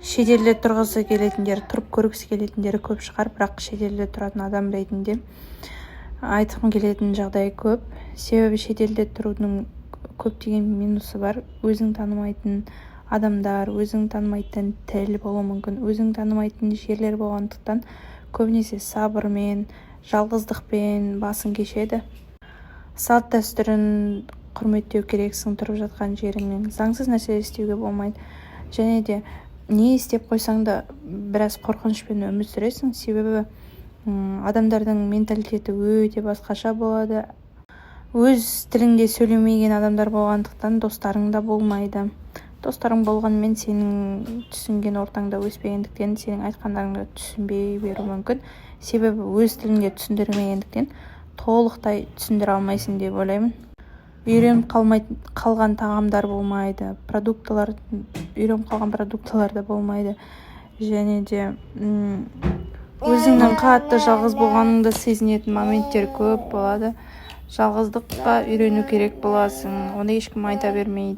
Шетелде тұрғысы келетіндер, тұрып көргісі келетіндері көп шығар, бірақ шетелде тұратын адам ретінде айтқым келетін жағдай көп. Себебі шетелде тұрудың көптеген минусы бар: өзің танымайтын адамдар, өзің танымайтын тіл болуы мүмкін, өзің танымайтын жерлер болғандықтан, көбінесе сабырмен, жалғыздықпен басың кешеді. Салт дәстүрін құрметтеу керексің тұрып жатқан жеріңнің, заңсыз нәрсе істеуге болмайды. Және де не істеп қойсаң да, біраз қорқынышпен өмір сүресің, себебі адамдардың менталитеті өте басқаша болады. Өз тіліңде сөйлемеген адамдар болғандықтан, достарың да болмайды. Достарың болғанымен, сенің түсінген ортаңда өспегендіктен, сенің айтқандарыңды түсінбей беруі мүмкін, себебі өз тіліңде түсіндірмегендіктен, толықтай түсіндіре алмайсың деп ойлаймын. Үйреніп қалмай қалған тағамдар болмайды, продуктылар, үйреніп қалған продуктылар да болмайды. Және де өзіңнің қатты жалғыз болғаныңды сезінетін моменттер көп болады. Жалғыздыққа үйрену керек боласың, оны ешкім айта бермейді.